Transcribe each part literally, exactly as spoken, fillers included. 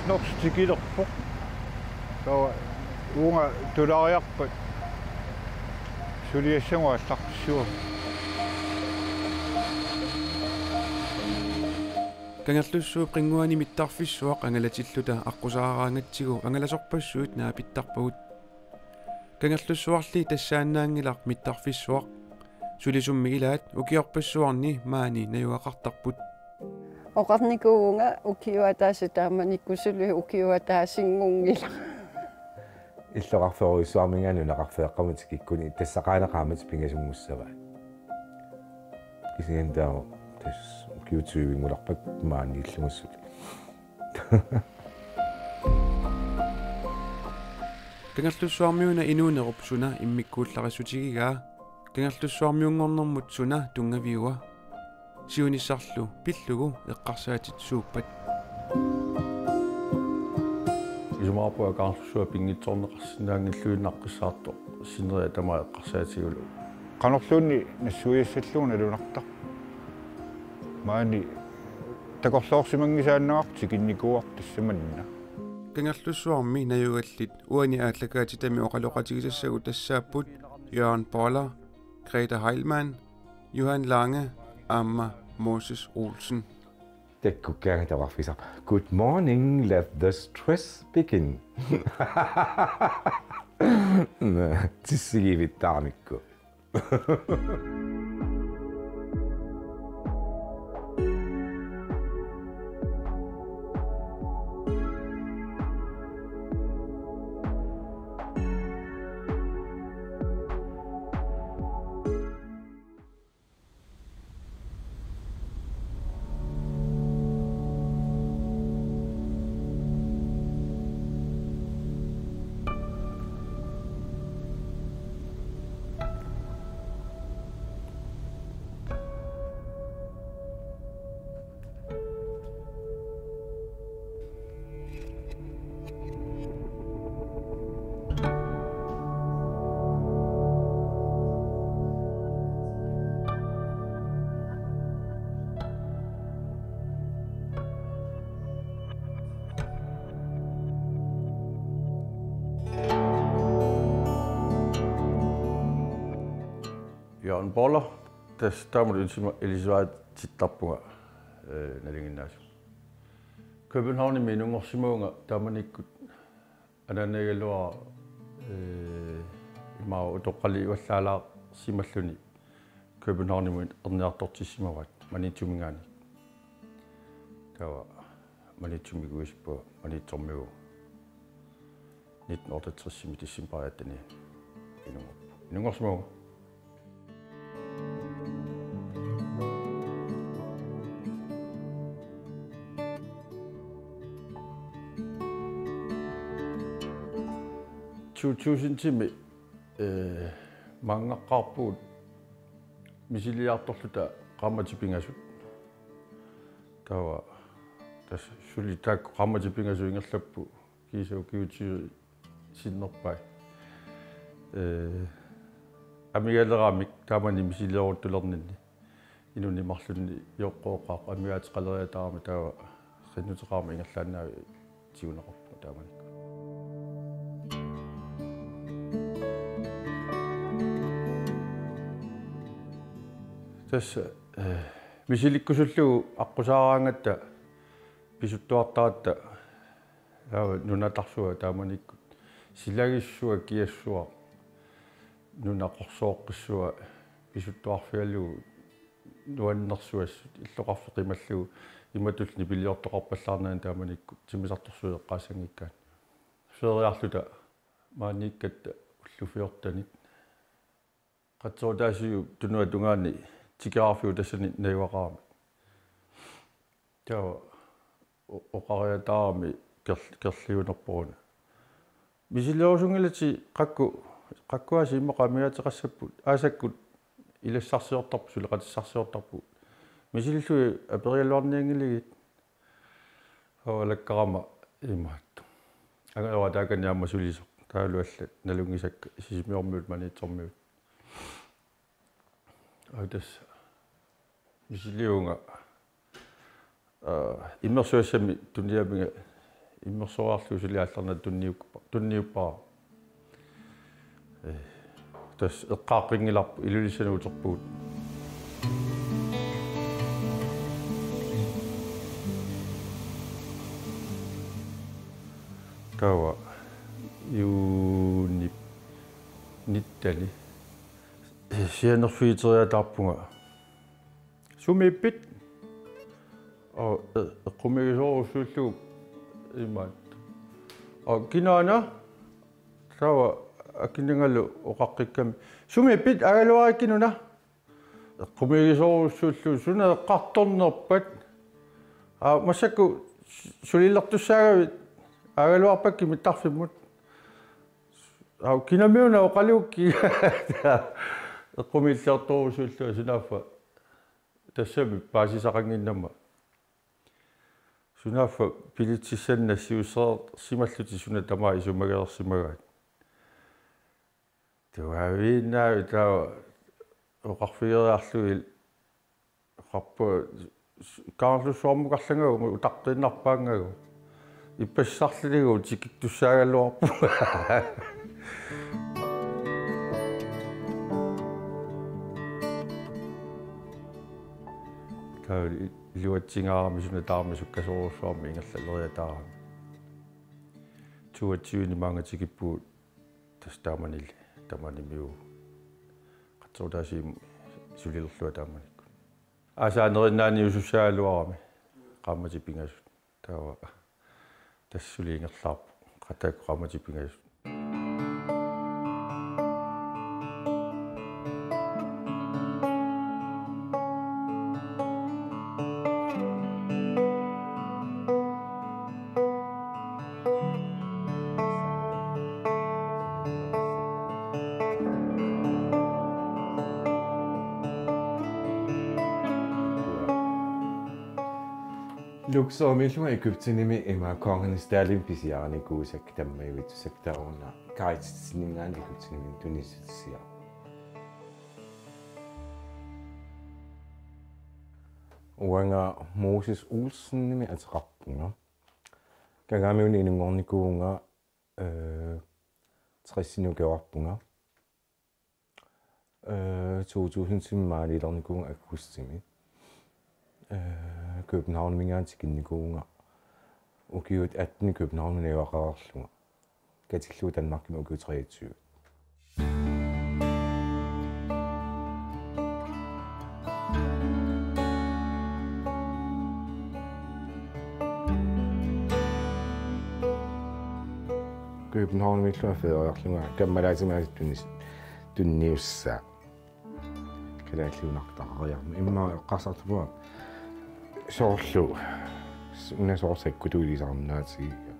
Snorts tikilerpoq. Taava uunga tulaariarpat suliassagut aallartissuugut. Kangerlussuup qinnguani mittarfissuaq angalatilluta aqqusaaraangatsigu angalasorpassuit naapittarpagut. Kangerlussuarli tassaannaanngilaq mittarfissuaq. Sulisummi ilaat ukiorpassuarni maani najugaqartarput. Oqarnikuuvunga ukiup ataaseq taamanikkut suli ukiup ataasinngunngilaq. Illoqarfeerujussuarminngaanniit nunaqarfeeqqamut tikikkuni tassaqaaneqaammat pingasunngussavat. Kisianni taava tassa ukiut tyvenngulerpakka maani illumassut. Kangerlussuarmiuna inuunerup suna immikkuullarissutigigaa, Kangerlussuarmiunngornermut suna tunngaviua? Siunissarlu pillugu eqqarsaatit suuppat? Isumaqarpunga Kangerlussuaq pinngitsoorneqarsinnaanngilluinnaqqissaartoq sineriak tamaat eqqarsaatigullu. Qanorluunniit nassuiassallugu nalunartarpoq. Maani takorloorsimanngisaannartarpoq tikinnikuuarput tassa manna. Kangerlussuarmi najugallit uani aallakaatitami oqaloqatigisassagut tassaapput Jørgen Boller, Greta Heilmann, Johan Lange aamma Moses Olsen. Takkukkaangat tavarfisarpa: Good morning, let the stress begin. Tissigivittaarnikku. Jørgen Boller, tassa taamatut ilisima-, ilisarivaatittarpunga, eh, nalinginnaasumik. Københavnimi inunngorsimavunga taamanikkut anaanaagaluara, eh, imaappoq utoqqalivallaalaarsimalluni Københavnimut erniartortissimavaat Maniitsuminngaanniit. Taava Maniitsumik ikuisippunga, Maniitsormiuuvunga. Nitten otteogtresimi decembari attenianni inunngorpunga. Inunngorsimavunga. To tusindimi, eh, maanngaqqaarpugut misiliartorluta qaammatit pingasut. Taava tassa suli taakku qaammatit pingasut ingerlapput kiisa ukiut sinnerpai. Eh, amigaleramik taamani misilioruttulerninni inunnik marlunnik ioqqooqaaq amigaateqaleriataarami taava qinnuteqarami ingerlaannaq tiguneqarpunga taamanikkut. Tassa, eh, misilikkusullugu aqqusaaraangatta pisuttuartaratta taava nunatarsuaq taamanikkut silagissuaq kiassuaq nunaqorsooqqissuaq pisuttuarfigalugu nuannersuassut illoqarfik qimallugu imatullu nipiliortoqarpallaarnani taamanikkut timmisartorsuit eqqaassanngikkaanni. Feriarluta maaniikkatta ullut fjortenit qatserutaasiup tunuata tungaani tikeraarfiup tassani najugaqarami. Taava o-, oqariataarami ker-, kerliunerput una. Misiliurusunngilatit qakku, qakku aasiit immaqa amigaateqassapput, aasakkut ilassarsiortarput, suleqatissarsiortarput. Misilillugit aperigaluarnianngilatit. Avalakkarama imaattoq. Angajora taakani aamma sulisoq. Taavalu allat nalunngisakka Sisimiormiut Maniitsormiut. Aa, tassa misiliivunga, aa, immersuassamik tuniaminga Immersoraarlugu suli aallarnata tunniuppa-, tunniuppara. Ee, tassa eqqaaqqinngilarput Ilulissanut uterpugut. Taava juunip nitteni sianerfigiteriataarpunga. Sumiippit? Aa, e-, eqqumiigisorujussuullugu imaat. Aa, kinaana? Taava akinnangalu oqaqqikkami. Sumiippit, aagaluarikkit una? Eqqumiigisorujussuullugu suna eqqartornerpat. Aa, massakkut su-, sulilertussaagavit aagaluarpakkit mittarfimmut. Aa, kinamiuna oqaluukkit? Eqqumiilliortorujussuullugu sunaaffa. Tassami paasisaqannginnama. Sunaaffa bilitsissannik nassiussereersimallutik suna tamaat isumagereersimagaat. Tuaviinnaavi taava oqarfigeriarlugit oqarpunga Karlussuarmukarlangagu utaqqiinnarpaanngagu. Ippassarliligu tikittussaagaluarpunga. Taava iluatsingaarami suna taama sukkasoorujussuarmik ingerlaleriataarami. Toogtyveni maanga tikippugut tassa taamanili, tamanimiu. Qatsoortaasiim sulilerlunga taamanikkut. Aasaanerinnaaniusussaagaluarami qaammatit pingasut. Taava tassa suli ingerlaarpoq. Qataakkut qaammatit pingasut. Luxorimiillunga Egyptenimi ima kongen Stalin pisiarinikuusakka tammajuvitsisakka taava una Kaiserninngaanniit Egyptenimi tunissutisiaq. Uanga Moses Olsenimik ateqarpunga. Kangaamiuni inunngornikuuvunga, øh, tressini ukioqarpunga. Øh, to tusind maanilernikuuvunga augustimi. Øh, Københavniminngaanniit tikinnikuuvunga. Ukiut atten Københavnimi najugaqareerlunga. Katillugu Danmarkimi ukiut treogtyve. Københavnimiillunga feriarlunga kammalaatima tunnis-, tunniussaa. Kalaalliunartariarma. Immaqa eqqarsartupunga soorlu una soorlu sakkutut ilisarnaatigiga.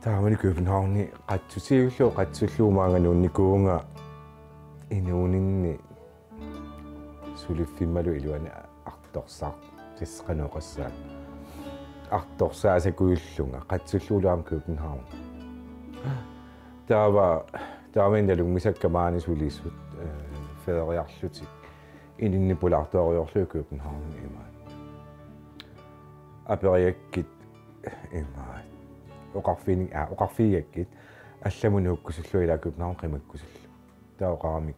Taamani Københavni qatsutigiullugu qatsullugu maanga nuunnikuuvunga inuuninni suliffimmalu iluani artorsaar-, tassa qanoq oqassaanga. Artorsaasakujullunga qatsullugu aamma København. Taava, taamani nalunngusakka maani sulisut, øh, feriarlutik. Ininni pulaartorujoorlugit København imaat. Aperigakkit imaat. Oqarfiini-, aa, oqarfigigakkit allamut nuukkusullunga ilaa København qimakkusullunga. Taava oqaramik: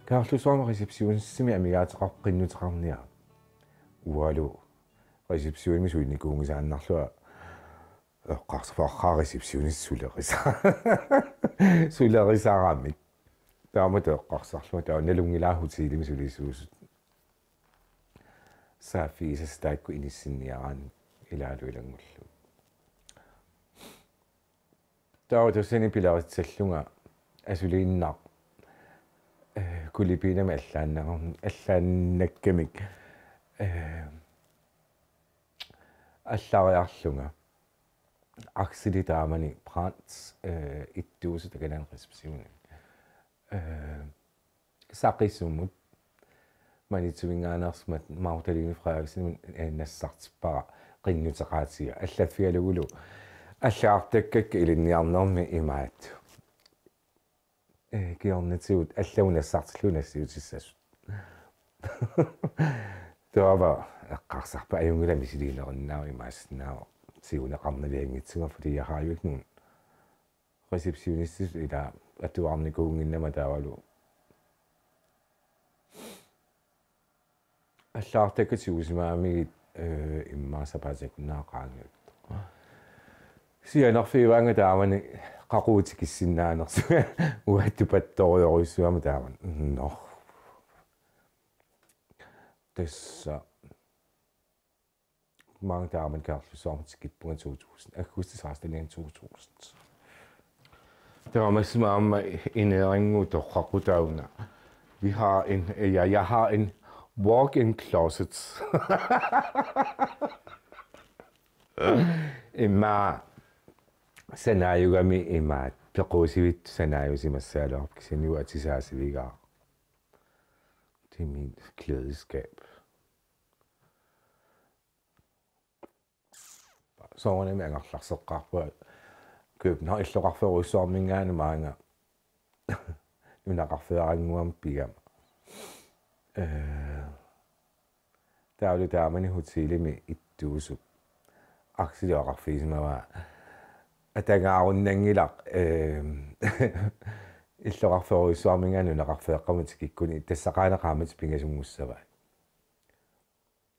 Karlussuarmi receptionistimi amigaateqarpoq qinnuteqarniaruk. Uangalu receptionimi suinnikuunngisaannarlunga eqqarsarpunga receptionist sulerisa-, sulerisaramik. Taamatut eqqarsarlunga taava nalunngilara hotelimi sulisuusut. Saaffigisassat taakku inissinniaraanni ilaalu ilanngullugu. Taava tassani pileritsallunga asuliinnaq, øh, Kølibiinami allaannagar-, allaannakkamik, øh, allariarlunga. Akseli taamani Brandt, øh, ittuusoq takanani receptioni. Øh, Saqisumut Maniitsuminngaanneersoq Magdalene Frederiksenimut, øh, nassartippara qinnuteqaatiga. Allaffigalugulu allagartakkakka ilinniarnermi imaat. Øh, kingornatigut allamut nassartillugu nassiutissasut. Taava eqqarsarpunga ajunngilaq misiliinerinnaa imaassinnaavoq siuneqarnavianngitsunga, fordi jeg har jo ikke nogen receptionist, ila atuarnikuunnginnama taavalu allagartakkat tigusimagamigit, øh, immaqa sapaatip akunnerata qaangiuttoq. Sianerfiuaanga taamani qaqugu tikissinnaanersunga uattupattorujorujussuugama taamani. Nå. Tassa. Maanga taamani Kangerlussuarmut tikippunga to tusind. Augustip sekstenianni to tusind. Taamaasillunga aamma ineerannguutoqqaqutauna. Vi har en, ja, jeg har en walk-in closet. Immaqa sanaajugami imaattoq pequsivittut sanaajusimassagaluarpoq kisianni uanga atisaasivigaara. Det er mit klædeskab. Soorunami angerlarseqqaarpunga København illoqarfeerujussuarminngaanniit maanga nunaqarfeerannguamik pigama. Øh, taavalu taamani hotelimi ittuusup Akseli oqarfigisimavaa: Atagaarunnanngilaq, øh, illoqarfeerujussuarminngaanniit nunaqarfeeqqamut tikikkuni, tassaqaana qaammatit pingasunngussavat.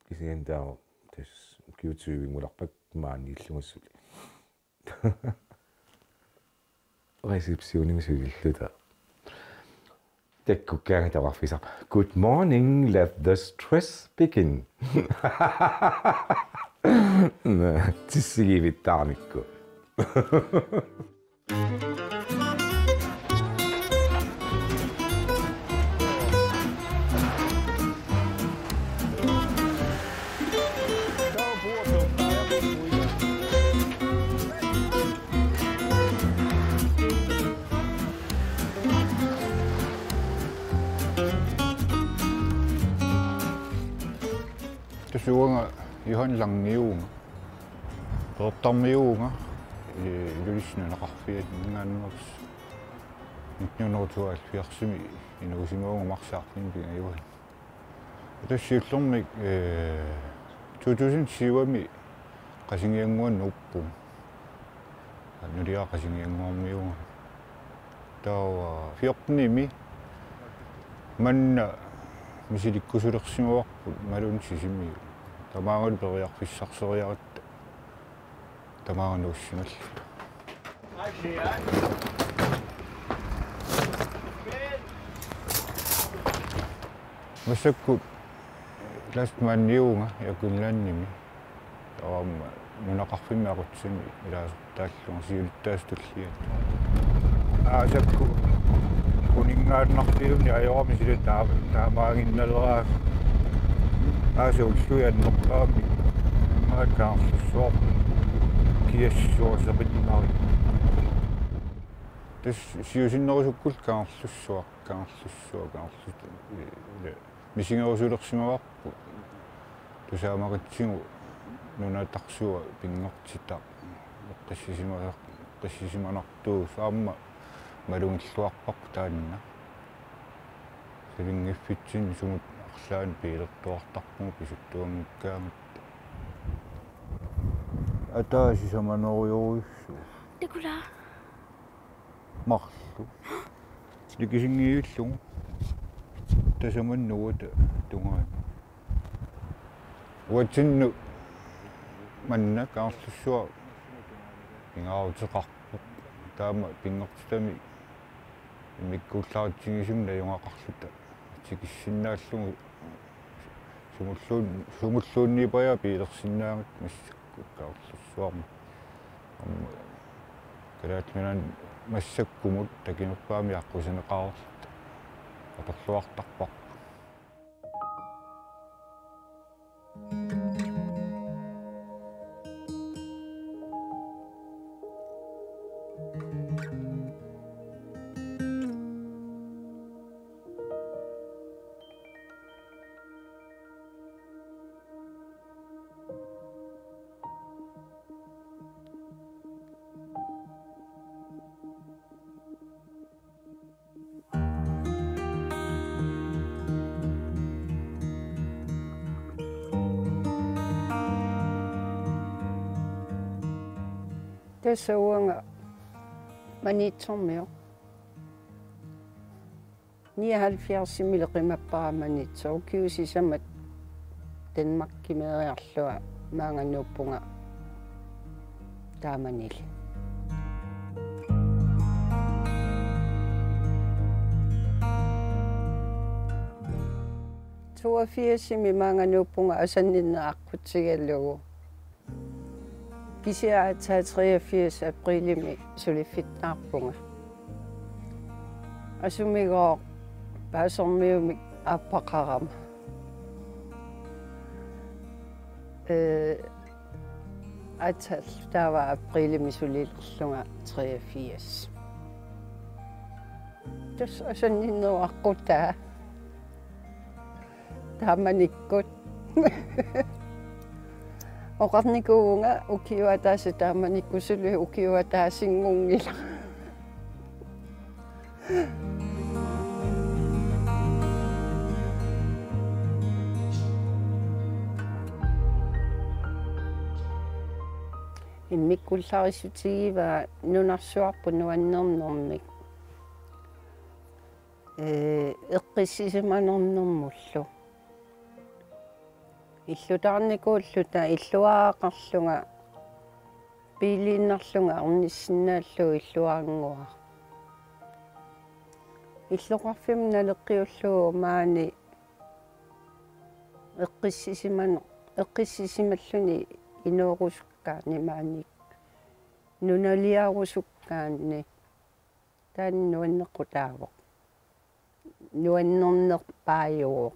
Kisianni taava tassa Q tyve-ngulerpakka maaniillunga suli. Receptionimi suliluta. Takkukkaangat oqarfigisarpunga: "Good morning, let the stress begin." Tissigivittaanikku. Tassa uanga Johan Langiuvunga. Qeqertarmiuvunga, ee, Ilulissat nunaqarfianninngaanneersoq. Nitten hundrede tooghalvfjerdsimi inuusimavunga marsaarlin pingajuan. Tassa siullermik, ee, to tusind syvimi Qasigiannguani nuuppunga. Nuliara Qasigiannguarmiuvunga. Taava fjortenimi manna misilikkusulersimavarput Malunni Sisimiut. Tamaanga periarfissarseriaratta tamaanga nuussimalluta. Massakkut Last Mandiuvunga Air Greenlandimi. Taava aamma nunaqarfimmi aqutsisimi ilaasortaallunga siulittaasut tulliani. Aasakku uninngaannarfiuni ajorami sila taa-, taamaaginnaleraangat. Aasaq ullui annerpaamik. Maani Kangerlussuarmi kiassut seqinnarpoq. Tassa siusinnerusukkullu Kangerlussuaq, Kangerlussuaq, Kangerlussuaq. Misigerusulersimavarput. Tusaamaqitsigu nunatarsuaq pinngortitaq eqqissisimasar-, eqqissisimanartuusoq aamma malugilluarparput taanna. Sapinngiffitsinni sumut arlaanni biilertuartarpugut pisuttuanngikkaangatta. Ataaseq samanerujorujussuuvoq. Takula. Marluk. Likisinngivillugu. Tasamani uata tungaanut. Uatsinnut manna Kangerlussuaq pingaaruteqarpoq. Taama pinngortitami immikkuullaritsigisumik najugaqarluta tikissinnaallugit. Sumulluun-, sumulluunniippajaaq piilersinnaagatta massakkut Kangerlussuarmi. Aamma Kalaallit Nunaanni massakkumut takinerpaamik aqqusaneqareerluta atorluartarparput. Tassa uanga Maniitsormiu. Nioghalvfjerdsimiilli qimappara Maniitsoq, ukiut sisamat Danmarkimeeriarlunga maanga nuuppunga taamanili. Toogfirsimi maanga nuuppunga asanninneq aqqutigalugu. Kisianni aatsaat treogfirs aprilimi suliffittaarpunga. Asumigooq Paasermiumik aappaqarama. Ee, aatsaat taava aprilimi sulilerlunga treogfirs. Tassa asanninneq aqqutaa. Taamanikkut. Oqarnikuuvunga ukiup ataaseq taamanikkut suli ukiup ataasinngunngilaq. Immikkuullarissutigivaat nunarsuarput nuannernermik. Ee, eqqissisimanernermullu. Illutaarnikuulluta illuaraqarlunga biiliinnarlunga ornissinnaallugu illuarannguaq. Illoqarfimmi naleqqiullugu maani eqqissisiman-, eqqissisimalluni inoorusukkaanni maani nunaliarusukkaanni. Taanna nuanneqqutaavoq. Nuannernerpaajuvoq.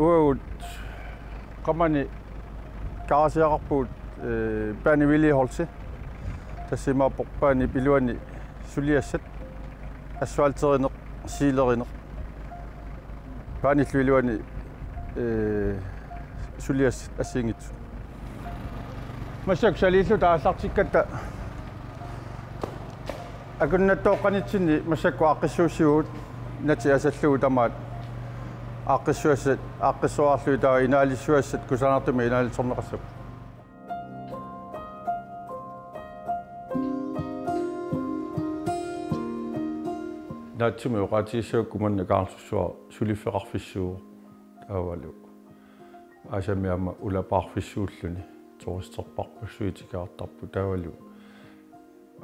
Uagut Qamani garaasiaqarpugut, ee, banevedligeholderi. Tassa imaappoq banep iluani suliassat, asfalterineq, siilerineq. Banellu iluani, ee, suliassat assigiinngitsut. Massakkut saliilluta aallartikkatta akunnattoornitsinni massakkut aaqqissuussivugut, natit asallugu tamaat aaqqissugassat, aaqqissuarlugit taava inaalissugassat kusanartumik inaalisorneqassapput. Naatsumik oqaatigissagukku manna Kangerlussuaq suliffeqarfissuuvoq taavalu aasami aamma ulapaarfissuulluni turisterpassuit tikeqartarput taavalu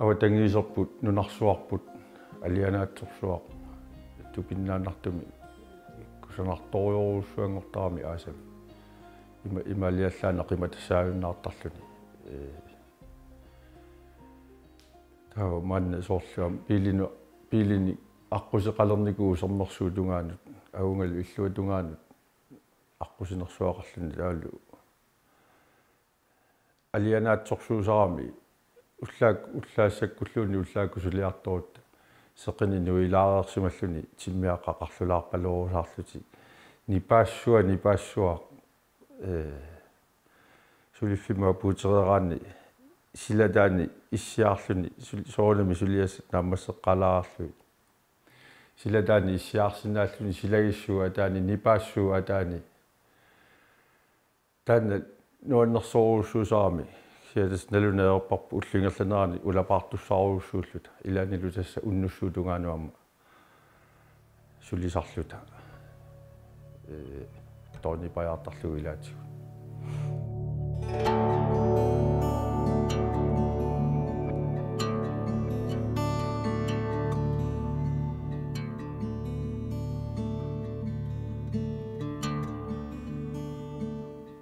avatangiiserput nunarsuarput alianaatsorsuaq tupinnaannartumik kusanartorujorujussuanngortarami aasami ima-, imaaliallaannaq qimatassaavinnaartarluni. Ee, taava maanna soorlu aamma biilinut, biilinik aqquseqalernikuuvoq sermersuup tungaanut, avungalu illuatungaanut aqqusinersuaqarluni taavalu alianaatsorsuusarami ullaak-, ullaassakkulluunniit ullaakkut suliartorutta seqineq nuilaareersimalluni timmiaqqat qarlulaarpaloorusaarlutik nipaassua, nipaassuaq, ee, suliffimmut apuutereeraanni silataani issiarluni sul-, soorunami suliassat naammasseqqaalaarlugit. Silataani issiarsinnaalluni silagissuup ataani, nipaassuup ataani. Taanna nuannersorujussuusarami, kisianni tassa naluneq ajorparput ullup ingerlanerani ulapaartussaarujussuulluta, ilaannilu tassa unnussuup tungaanut aamma sulisarluta, ee, toornipajaartarlugu ilaatigut.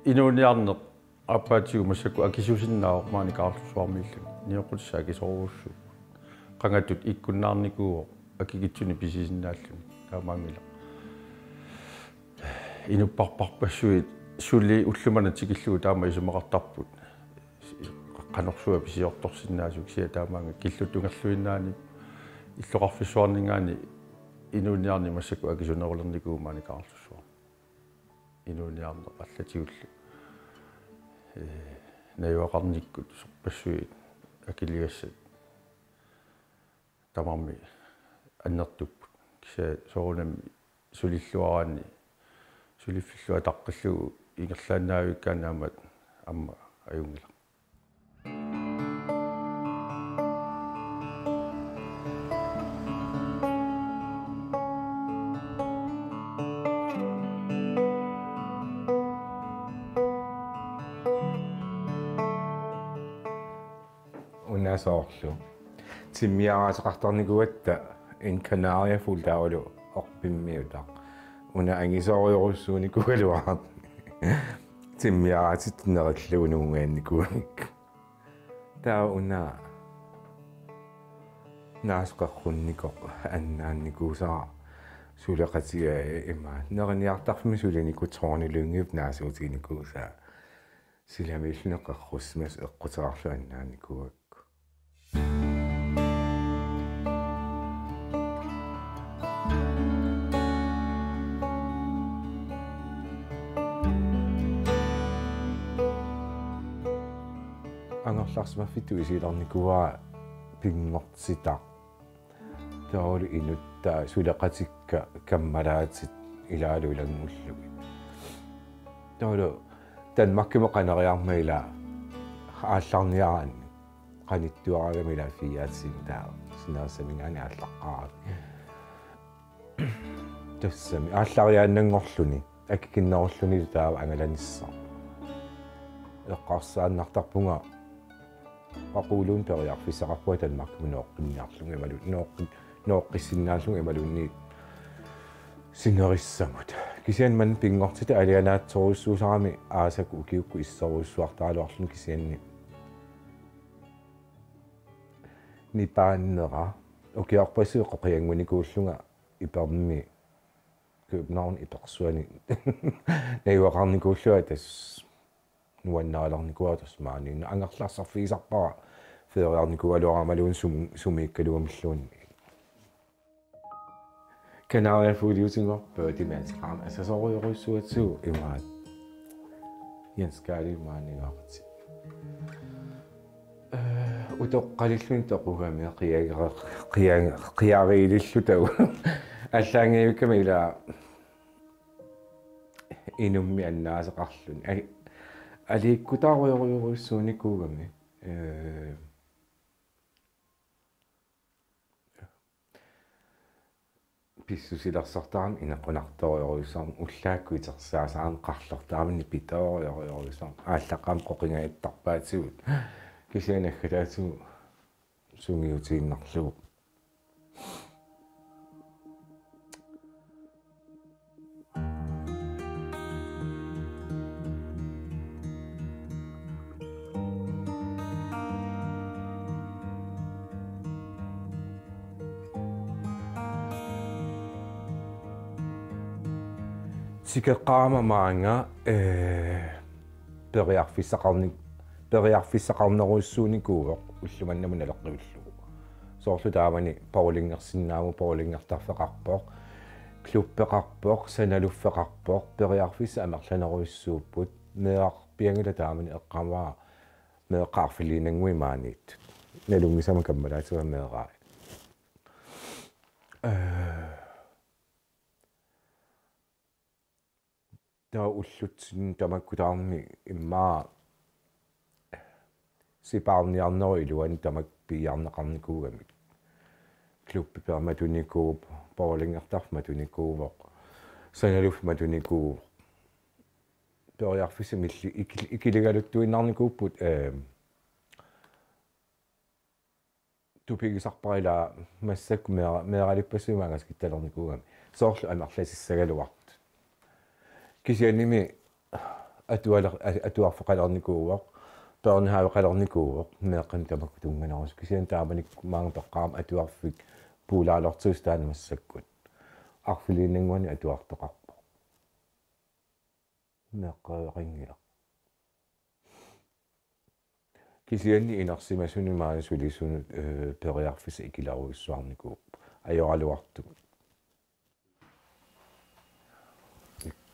Inuuniarneq aappaatigut massakkut akisuusinnaavoq maani Kangerlussuarmiilluni. Nioqqutissat akisoorujussuupput. Qangatut ikkunnaarnikuuvoq akikitsunik pisisinnaalluni. Taamaanngilaq. Inupparparpassuit suli ulloq manna tikillugu taama isumaqartarput. Qanorsuaq pisiortorsinnaasut kisianni taamaanngilaq killutungerluinnaani illoqarfissuarninngaanniit inuuniarneq massakkut akisunerulernikuuvoq maani Kangerlussuarmi. inuuniarneq allatigullu, ee, najugaqarnikkut sorpassuit akiligassat tamarmik annertupput. Kisianni soorunami sulilluaraanni suliffillu ataqqillugu ingerlaannaavikkaanni aamma, aamma ajunngilaq. Una soorlu timmiaraateqartarnikuugatta en kanariefugl taavalu orpimmiutaq. Una angisoorujorujussuunikuugaluarami. Timmiaraatitsinerillugu nuungaannikuugamik. Taava una naasut qerrunnikoq annaannikuusara suleqatiga ima neriniartarfimmi sulinikuuvoq Tony Lyngep naasuutiginikuusaa. Silamiilluni qerrussimasoq eqquteqarlugu annaannikuugakku. Angerlarsimaffittut isigilaarnikuuara pinngortitaq. Taavalu inuttaa suleqatikka kammalaatit ilaalu ilanngullugit. Taavalu Danmarkimut qaneriarmat ila aallarniaraanni qanittuaragami ila fire timer taava sinerissaminngaanniit aallaqqaarami. Tassami aallariaannanngorluni akikinnerullunilu taava angalanissaq. Eqqarsaannartarpunga aquulluunniit periarfissaqarpunga Danmarkimut nooqqinniarlunga imalu-, nooqqi-, nooqqissinnaallunga imaluunniit sinerissamut. Kisianni manna pinngortitaq alianaatsorujussuusarami aasakkut ukiukkut issorujussuartaraluarluni kisianni nipaannera ukiorpassuit qoqianngunikuullunga ipermi København ipersuani najugaqarnikuullunga tassa nuannarilernikua tassa maaniinna angerlarsarfigisarpara feriarnikuugaluarama imaluunniit sum-, sumiikkaluamilluunniit. Kanariefugleqatigiinngorpoq timaatiqaama asasoriorujussuatigut imaat. Jens Karlip maaniigaarti. Ee, utoqqalilluni toqugami qiagere-, qia-, qiariilillutalu. Allaanngivikkami ila inummi annaaseqarluni. Ai, aliikkutaarujorujorujussuunikuugami. Ee, pissusilersortarami inequnartorujussuarmik ullaakkut itersaasarami qarlortarami nipitoorujorujussuarmik aallaqqaammut qoqingajattarpaatigut kisianni naggataatigut sungiutiinnarlugu. Tikeqqaarama maanga, ee, periarfissaqarni-, periarfissaqarnerujussuunikuuvoq ulloq manna naleqqiullugu. Soorlu taamani bowlingersinnaavugut, bowlingertarfeqarpoq, klubbeqarpoq, sanaluffeqarpoq, periarfissat amerlanerujussuupput, meerarpianngilaq taamani eqqaamavara meeqqat arfiliinnannguit maaniittut. Nalunngisama kammalaatiga meerai. Ee, taava ullutsinni tamakku tamarmik immaqa sipaarniarnerup iluani tamakku piiarneqarnikuugamik. Klubbi matunikuuvoq, bowlingertarfik matunikuuvoq, sanaluffi matunikuuvoq. Periarfissat milli-, ikil-, ikiligaluttuinnarnikuupput, ee, tupigisarpara ila massakkut meera-, meeralippassuit maanga skittalernikuugamik. Soorlu amerlasissagaluartut. Kisiannimi atualer-, a-, atuarfeqalernikuuvoq, børnehaveqalernikuuvoq, meeqqanik tamakku tunnganerusut. Kisianni taamanikkut maanga toqqaannartumik atuarfik puulaalortiusoq taanna massakkut. Arfiliinnannguanik atuartoqarpoq. Meeqqeriveqanngilaq. Kisianni inersimasunut maani sulisunut, ee, periarfissat ikilerujussuarnikuupput. Ajoraluartumik.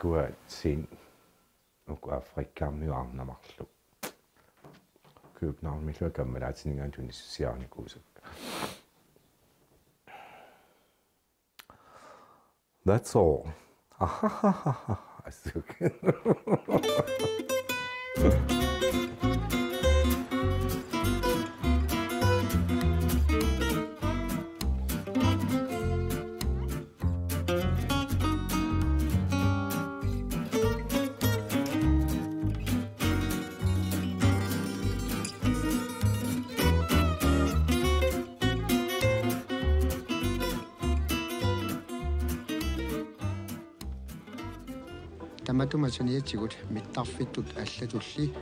Taakkua sin uku Afrikamiut arnat marluk. Københavnimilu kammalaatinninngaanniit tunisissiarinikuusakka. That's all. Assuk. Tamatuma saniatigut mittarfittut allatulli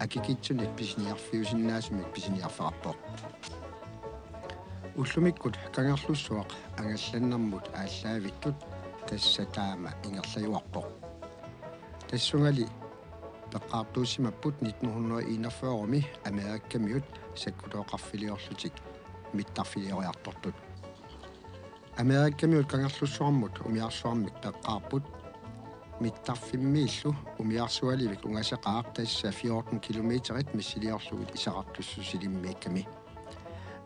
akikitsunik pisiniarfiusinnaasumik pisiniarfeqarpoq. Ullumikkut Kangerlussuaq angallannermut aallaavittut tassa taama ingerlajuarpoq. Tassungali peqqaartuussimapput nitten hundrede enogfyrre-mi Amerikamiut sakkutooqarfiliorlutik mittarfilioriartortut. Amerikamiut Kangerlussuarmut umiarsuarmik peqqaarput. Mittarfimmiillu umiarsualivik ungaseqaaq tassa fjorten kilometerit missiliorlugit iserartussusilimmiikkami.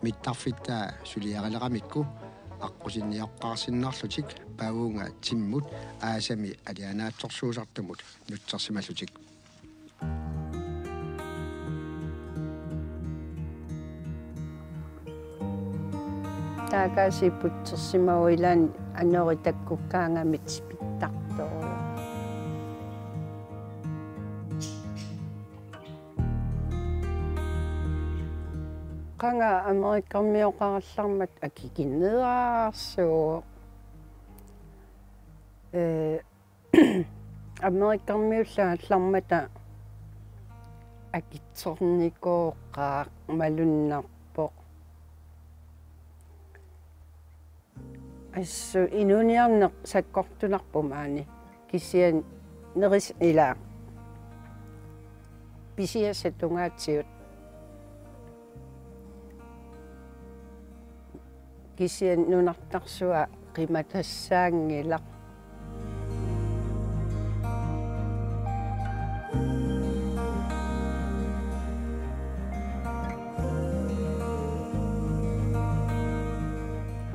Mittarfittaa suliarileramikku aqqusinnioqqaarsinnarlutik pavunga timmut aasami alianaatsorsuusartumut nutsersimallutik. Taakaasiiputsersimavoq ilaanni anori takkukkaangamik tipittartoq. Qanga Amerikamiuqarallarmat akikinneqarsuuvoq. Ee, Amerikamiullu aallarmata akitsornikooqaaq malunnarpoq. Assut inuuniarneq sakkortunarpoq maani. Kisianni neris ilaa. Pisiassat tungaatigut. Kisianni nunartarsuaq qimatassaanngilaq.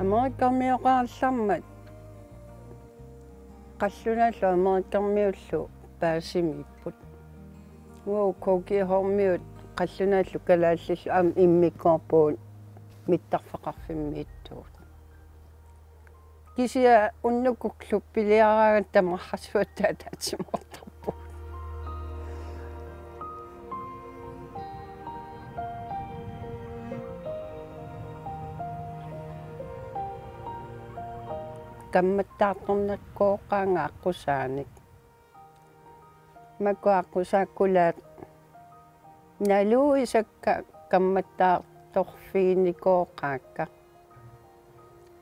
Amerikamiuqarallarmat qallunaallu Amerikamiullu paasimiipput. Uagut K G H-miut qallunaallu kalaallillu aamma immikkoorpugut mittarfeqarfimmiittugut. Kisianni unnukkut klubbiliaraangat tamarsuatta ataatsimoortarpugut. Kammattaartornikkooqaanga aqqusaanik. Makku aqqusaakkulaat naluisakka kammattaartorfiginikooqaakka.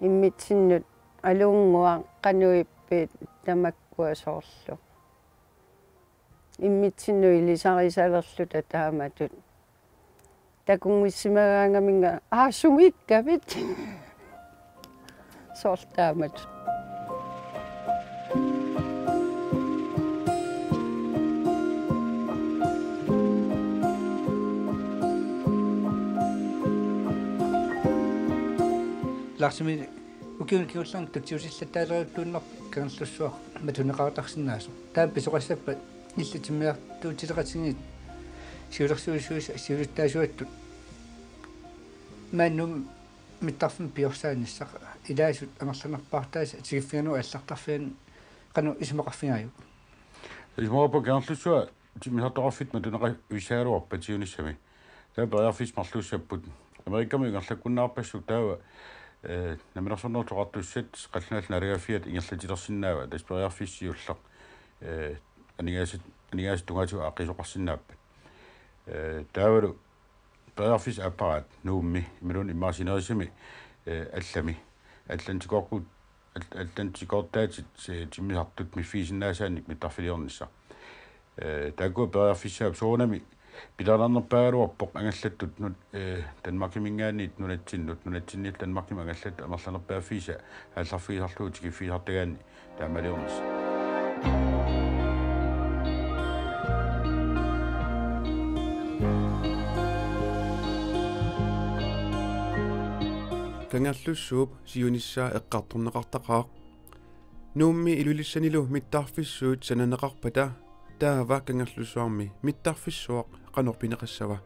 Immitsinnut aluunnguaq qanoq ippiit tamakkua soorlu. Immitsinnut ilisarisalerluta taamatut. Takunngissimagaangaminnga: "Aa, sumiikkavit?" Soorlu taamatut. Larsimi ukiuni kingullerni tutsiusillattaaleriuttuinnarpoq Kangerlussuaq matuneqartarsinnaasoq. Taava pisoqassappat illit timmisartuutileqatigiit siulersuisuisa siulittaasuattut maani Nuummi mittarfimmik piorsaanissaq ilaasut amerlanerpaartaasa tiguffigalugu aallartarfiani qanoq isumaqarfigaajuk? Isumaqarpunga Kangerlussuaq timmisartoqarfittut matuneqavissaagaluarpat siunissami. Taava periarfissat marluussapput. Amerikamiut ingerlakkunnaarpassuk taava, eh, Namminersornerullutik Oqartussat qallunaat naalagaaffiat ingerlatilersinnaavaat, tassa periarfissaq siulleq, eh, aningaasat, aningaasat tungaatigut aaqqiisoqarsinnaappat. Eh, taavalu periarfissat aapparaat Nuummi, imaluunniit immaqa sinerissami, eh, allami. Atlantikoorput, At-, Atlantikoortaatit, eh, timmisartut miffigisinnaasaanik mittarfiliornissaq. Eh, taakkua periarfissaapput, soorunami pilaarnarnerpaagaluarpoq angallattut nut-, eh, Danmarkiminngaanniit nunatsinnut, nunatsinniillu Danmarkimut angallattut amerlanerpaaffiisa aallarfigisarlugu tikiffigisartagaanni taamaliornissaq. Kangerlussuup siunissaa eqqartorneqartaqaaq. Nuummi Ilulissanilu mittarfissuit sananeqarpata taava Kangerlussuarmi mittarfissuaq qanoq pineqassava?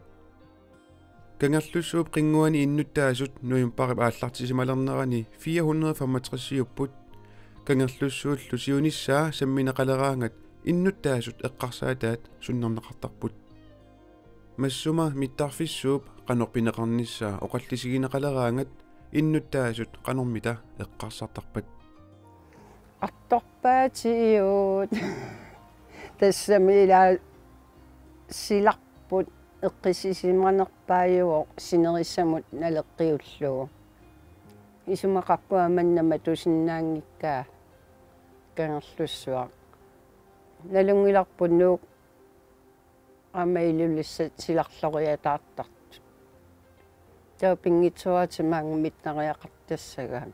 Kangerlussuup qinnguani innuttaasut novembarip aallartisimalernerani fire hundrede femogtres-iupput. Kangerlussuullu siunissaa sammineqaleraangat innuttaasut eqqarsaataat sunnerneqartarput. Massuma mittarfissuup qanoq pineqarnissaa oqallisigineqaleraangat innuttaasut qanormita eqqarsartarpat? Artorpaatigut. Tassami ilaa silarput eqqissisimanerpaajuvoq sinerissamut naleqqiullugu. Isumaqarpunga manna matusinnaanngikkaa Kangerlussuaq. Nalunngilarput Nuuk aamma Ilulissat silarloriataartartut. Taava pinngitsooratik maanga mittariaqartassagaat.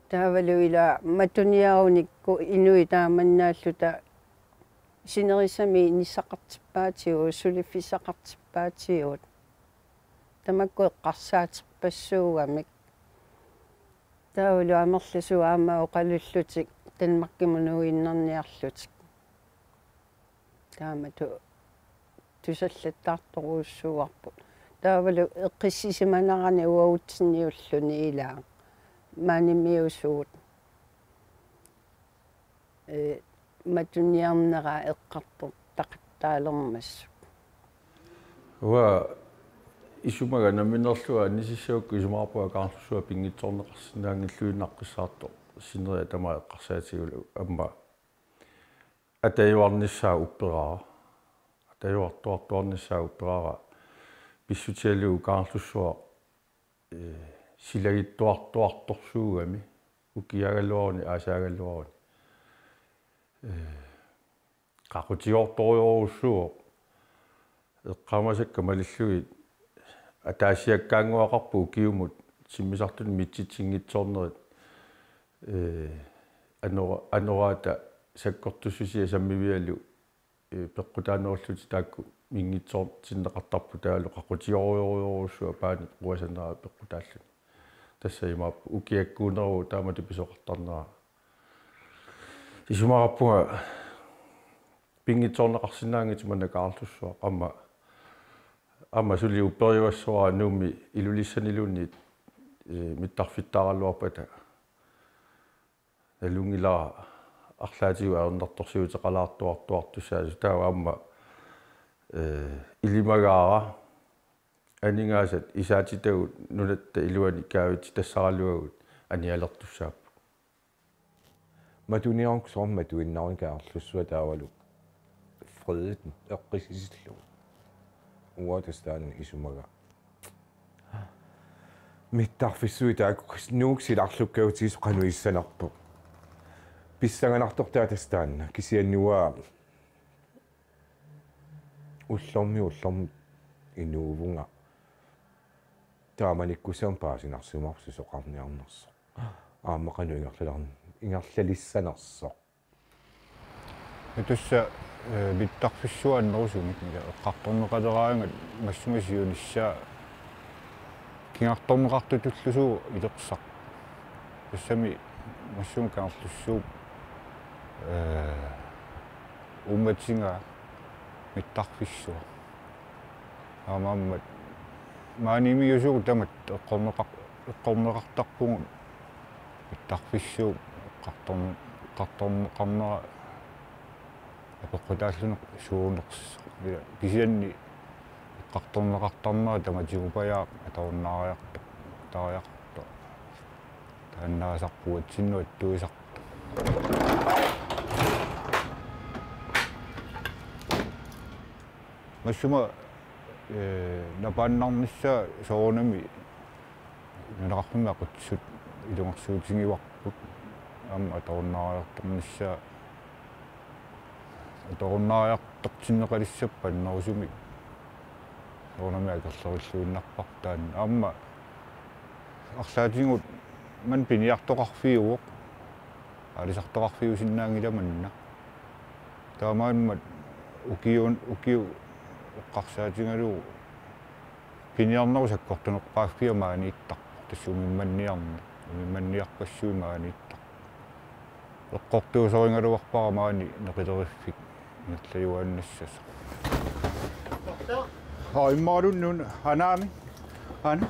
Taavalu ilaa matuniarunikku inuit taamannaalluta sinerissami inissaqartippaatigut, suliffissaqartippaatigut. Tamakku eqqarsaaterpassuugamik. Taavalu amerlasuut aamma oqalullutik Danmarkimut nuiinnarniarlutik. Taamatut tusallattaartorujussuuarput. Taavalu eqqissisimanerani uagutsinniulluni ilaa maanimiusugut, ee, matuniarnera eqqartortaqattaalermassuk. Uanga isumaga nammineerlunga anisissagukku isumaqarpunga Kangerlussuaq pinngitsoorneqarsinnaanngilluinnaqqissaartoq sineriak tamaat eqqarsaatigalugu, aamma atajuarnissaa upperaara. Atajuartuartuarnissaa upperaara. Pissutigalugu Kangerlussuaq, ee, silagittuartuartorsuugami ukiagaluaruni aasaagaluaruni. Ee, qaqutigoortorujorujussuuvoq. Eqqaamasakka malillugit ataasiakkaannguaqarpoq ukiumut timmisartuni mitsitsinngitsoornerit, ee, anora-, anoraata sakkortussusia sammivialu, ee, peqqutaanerullutik taakku minngitsoortinneqartarput, taavalu qaqutigoorujorujussuaq paanit quasanera peqqutaalluni. Tassa imaappoq ukiakkuuneruvoq taamatut pisoqartarnera. Isumaqarpunga pinngitsoorneqarsinnaanngitsoq manna Kangerlussuaq, aamma, aamma suli upperivassavara Nuummi Ilulissaniluunniit, ee, mittarfittaaraluarpata. Nalunngilara arlaatigut ajornartorsiuteqalaartuartuartussaasoq, taava aamma, ee, ilimagaara aningaasat isaatitagut nunatta iluani kaavitsitassaraluagut anialertussaapput. Matuniarukku soorlu matuinnaruni Kangerlussuaq taavalu fredet eqqissisillugu. Uanga tassa taanna isumaga mittarfissuit taakku Nuuk silarlukkautigisoq qanoq issanerpoq. Pissanganartortaa tassa taanna, kisianni uanga ullormiit ullormut inuuvunga. Taamanikkussamut paasinarsimaarpoq susoqarniarnersoq. Aamma qanoq ingerlaler-, ingerlalissanersoq. Tassa, ee, mittarfissuaq annerusumik, ila eqqartorneqaleraangat massunga siunissaa kingartorneqartutullusuuvoq ilersaq. Tassami massunga Kangerlussuup, ee, uummatigaa mittarfissuaq. Aammaammat maanimiusugut tamatta eqqorneqar-, eqqorneqartarpugut mittarfissuup eqqartorn-, eqqartorneqarnera apeqqutaallugu suunersoq. Ila kisianni eqqartorneqartarnera tamatigut pajaaq atorunnaariartoq, atariaqartoq. Taannaasarpoq uatsinnut attuisartoq. Massuma, ee, napaannarnissaa soorunami nunaqarfimmi aqutsisut ilungersuutigivarput, aamma atorunnaariartornissaa, atorunnaariartortinneqalissappat annerusumik soorunami akerlerilluinnarparput taanna. Aamma arlaatigut manna piniartoqarfiuvoq. Aalisartoqarfiusinnaanngilaq manna. Taamaammat ukiuun, ukiup eqqarsaatigalugu piniarnerup sakkortunerpaaffia maaniittarpoq, tassa umimmanniarneq, umimmanniarpassuit maaniittarput. Eqqortuusorigaluarpara maani neqileriffik ingerlajuaannassasoq. Aa, immaqaluunniit anaami. Ana.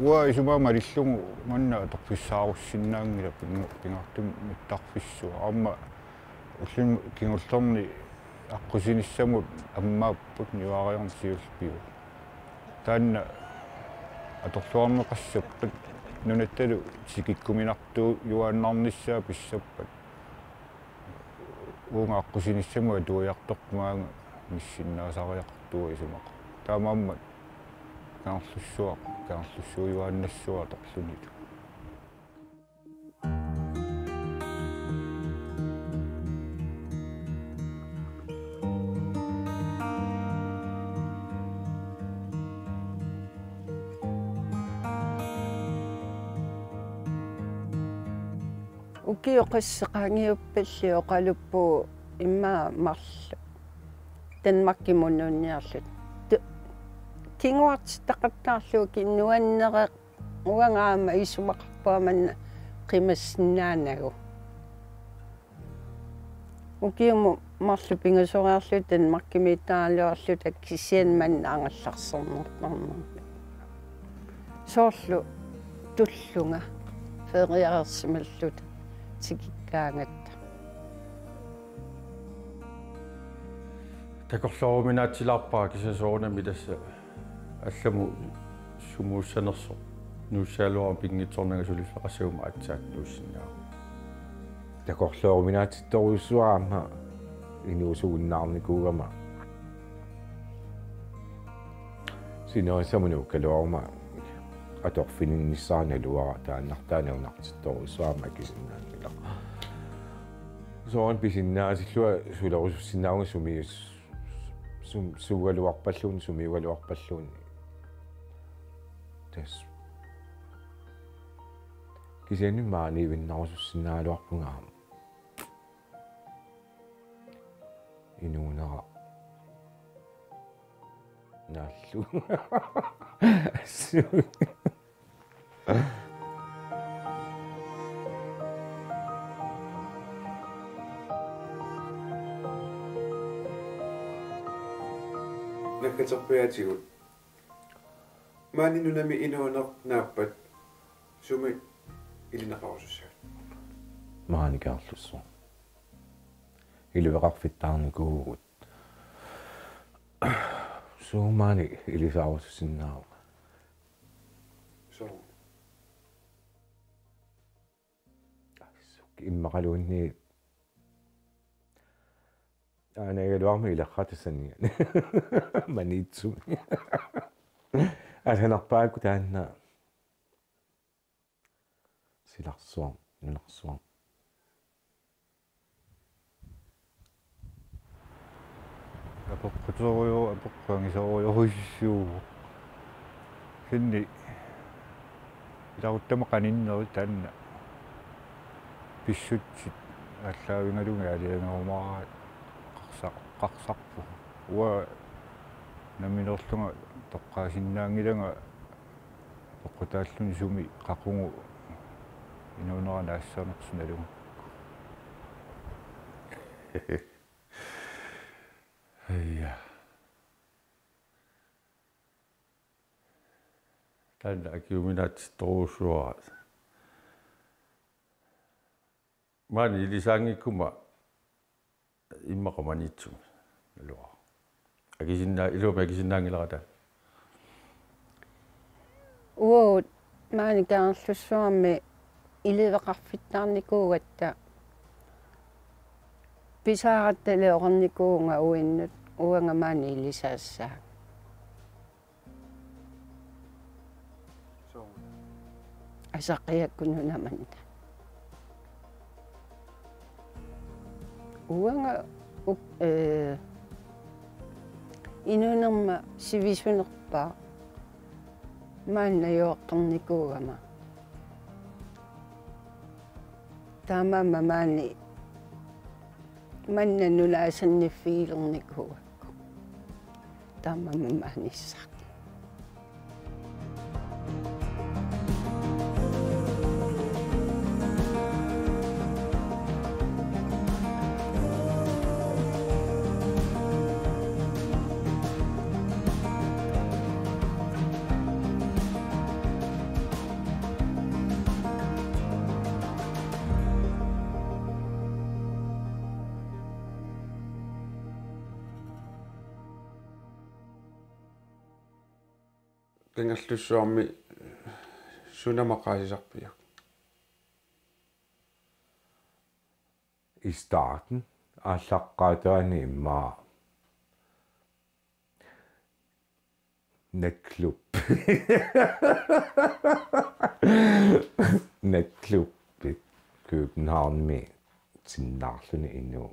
Uanga isumaga malillugu manna atorfissaarussinnanngilaq, pinga-, pingaartumik mittarfissuaq. Aamma ulluni kingullerni aqqusinissamut ammaapput, niuaariarneq siulliuvoq. Taanna atorluarneqassappat nunattalu tikikkuminartuujuaannarnissaa pissappat. Uunga aqqusinissamut atuariartoq maanga missinnaasariaqartugut isumaqarpoq. Taamaammat Kangerlussuaq, Kangerlussuujuaannassuaq atorlunilu. Ukiut qassit qaangiuppalli oqaluppugut immaqa marluk Danmarkimut nuunniarluta. Tu-, kinguartittaqattaarlugit nuannereq uanga aamma isumaqarpunga manna qimassinnaanagu. Ukiumut marluk pingasoriarluta Danmarkimiittaraluarluta kisianni manna angerlarserneqarnermut. Soorlu tullunga feriareersimalluta tikikkaangatta. Takorlooruminaatsilaarpara kisianni soorunami tassa allamut sumuussanersoq nuussagaluaruma pinngitsoornanga suliffeqassaguma aatsaat nuussinnaagama. Takorlooruminaatsittorujussuara aamma inuusugunnaarnikuugama. Sinerissami nuukkaluaruma atorfininnissara naluara, taannartaa nalunartittorujussuara aamma akisinnaanngilaq. Soorunami pisinnaatillunga sulerusussinnaavunga sumius-, sum-, suugaluarpalluunniit, sumiugaluarpalluunniit. Tassa. Kisianni maaniivinnarusussinnaagaluarpunga aamma. Inuunera. Naallu. Assut. Nakkaterpiaatigut. Maani nunami inuuneq naappat sumi ilineqarusussavat? Maani Kangerlussuaq. Iliveqarfittaarnikuuvugut. Suut maani ilisaarusussinnaavunga. Suu. Assut immaqaluunniit. Aana igaluarmi ilerrata saniani. Maniitsumi. Asanarpaakku taanna. Silarsuaq, nunarsuaq. Apeqquterujo-, apeqquterujorujuuvoq. Kisianni ilaquttama qaninnerit taanna pissutsit aallaavigalugit aalajangerumaaraat eqqarsa-, eqqarsarpugut. Uanga nammineerlunga toqqaasinnaanngilanga peqqutaalluni sumi qaqugu inuunera naassanersoq nalugakku. Ja. Taanna akiuminaatsittorujussuara. Maani ilisaanngikkuma immaqa Maniitsumi naluara. Akisinnaa-, ilumut akisinnaanngilara taanna. Uagut maani Kangerlussuarmi iliveqarfittaarnikuugatta pisaaratta iliornikuuvunga uinnut, uanga maani ilisaassaanga. Asaqqiakkut nunamanda. Uanga uk-, ee, inuunerma sivisunerpaaq maani najugaqarnikuugama. Taamaammat maani manna nulaasanniffigilernikku. Taamaammat maanissaq. Kangerlussuarmi suna maqaasisarpiuk? I starten aallaqqaaterani immaqa natklub. Natklubbi Københavnimi sinnaarluni inuu.